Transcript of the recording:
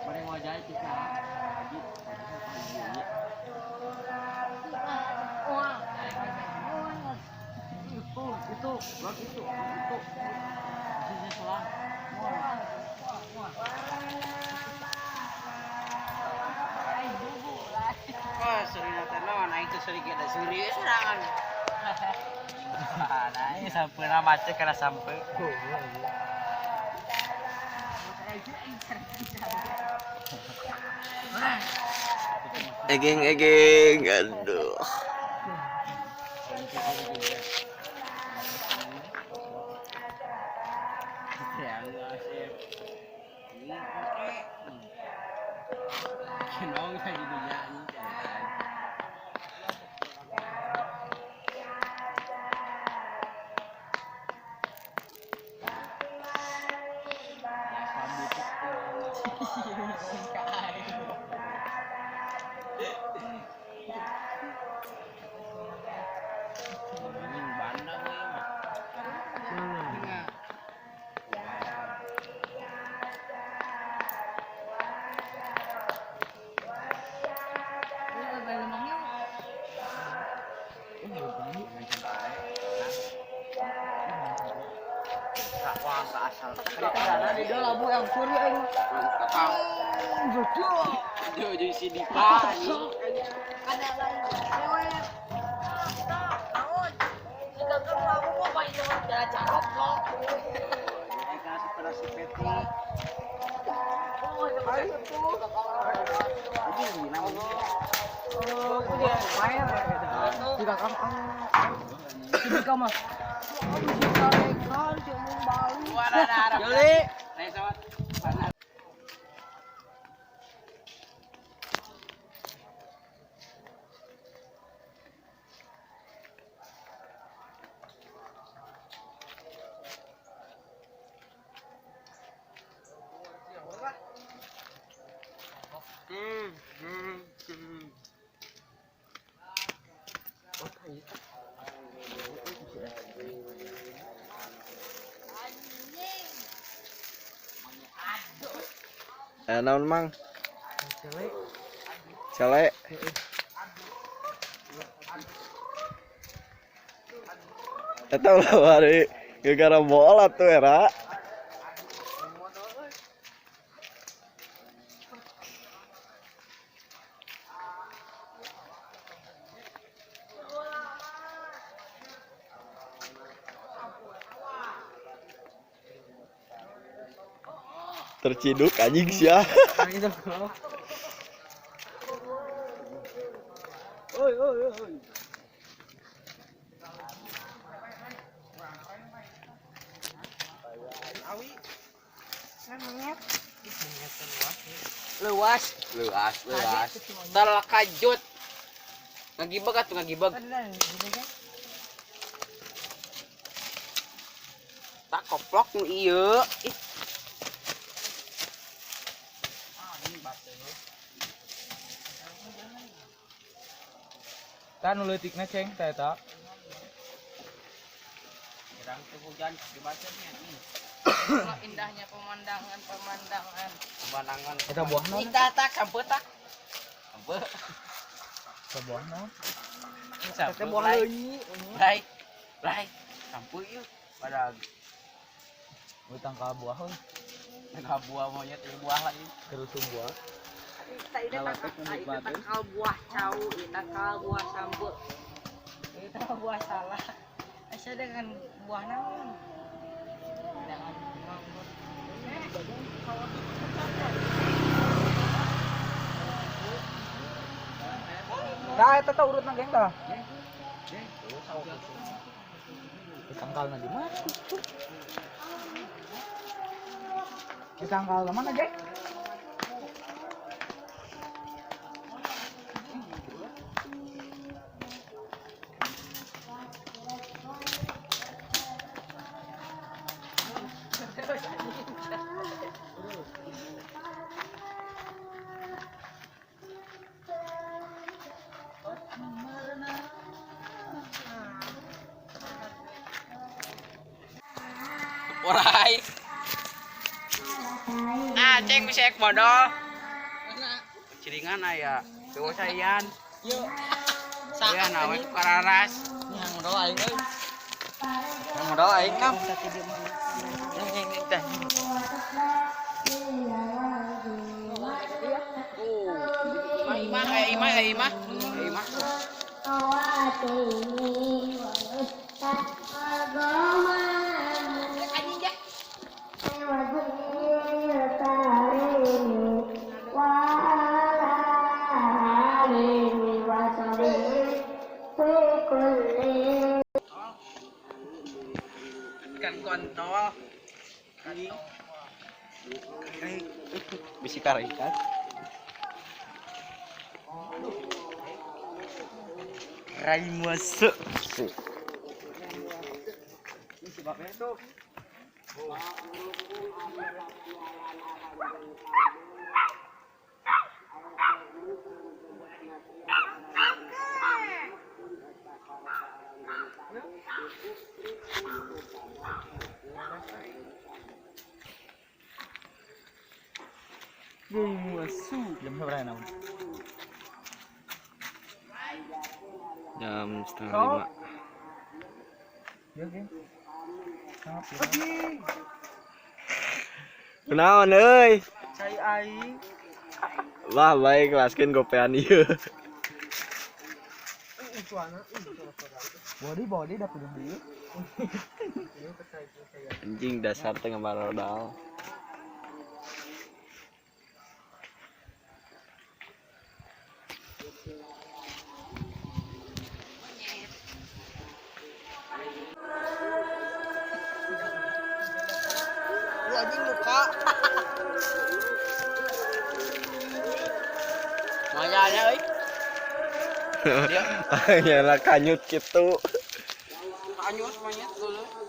Mari wajah kita. Haji, haji. Itu, itu, itu, itu. Isinya selang. Wah, seri naon aing teh seri kita seri serangan. Nah, ini sampai nama cek karena sampai. Egeng egeng, aduh. Naon mang? Cele. Eta ulah hari gara-gara bola tuh era. Terciduk anjing sia. Oi oi oi. Luas, luas, luas. Terkajut. Ngagibeg atuh ngagibeg. Tak koplok nu ieu. Ih. Tah nu leutikna ceng teh eta. Jarang tuh hujan dibacanya nih. Indahnya pemandangan pemandangan. Pemandangan. Eta buah naon? Indah tak sampe tak. Sampe. Eta buah naon? Sampe buah leunyi. Lai. Lai. Sampe ieu. Pada Euy tangkal buah euy. tangkal buah monyet ieu buah lagi. Kerusum buah. Tangkal buah cau, tangkal buah sambe. Itu buah salah. Asa dengan buah naon? Dengan mangga. Tah eta tah urutna geng tah. Tangkalna di mana? Di tangkal mana, Geng? Orai. Ah, ceng bisa ek modal. Ciringan aya. Dewa sayan. Yuk. Ya nawe ku kararas. Yang modal aing euy. Yang modal aing kam. Yang yang yang teh. Tuh. Imah imah aya imah aya imah. Aya imah. Ikan kontol. Bisi ikan. Rai masuk. Jam berapa naon? Jam 4:30. Ya, geng. Kunaon euy? Cai aing. Wah, baik kelaskeun gopean ieu. Body body dah punya beli. Anjing dasar tengah marodal. Lu anjing luka. Mayanya euy. Nyala kanyut gitu. Kanyut monyet dulu.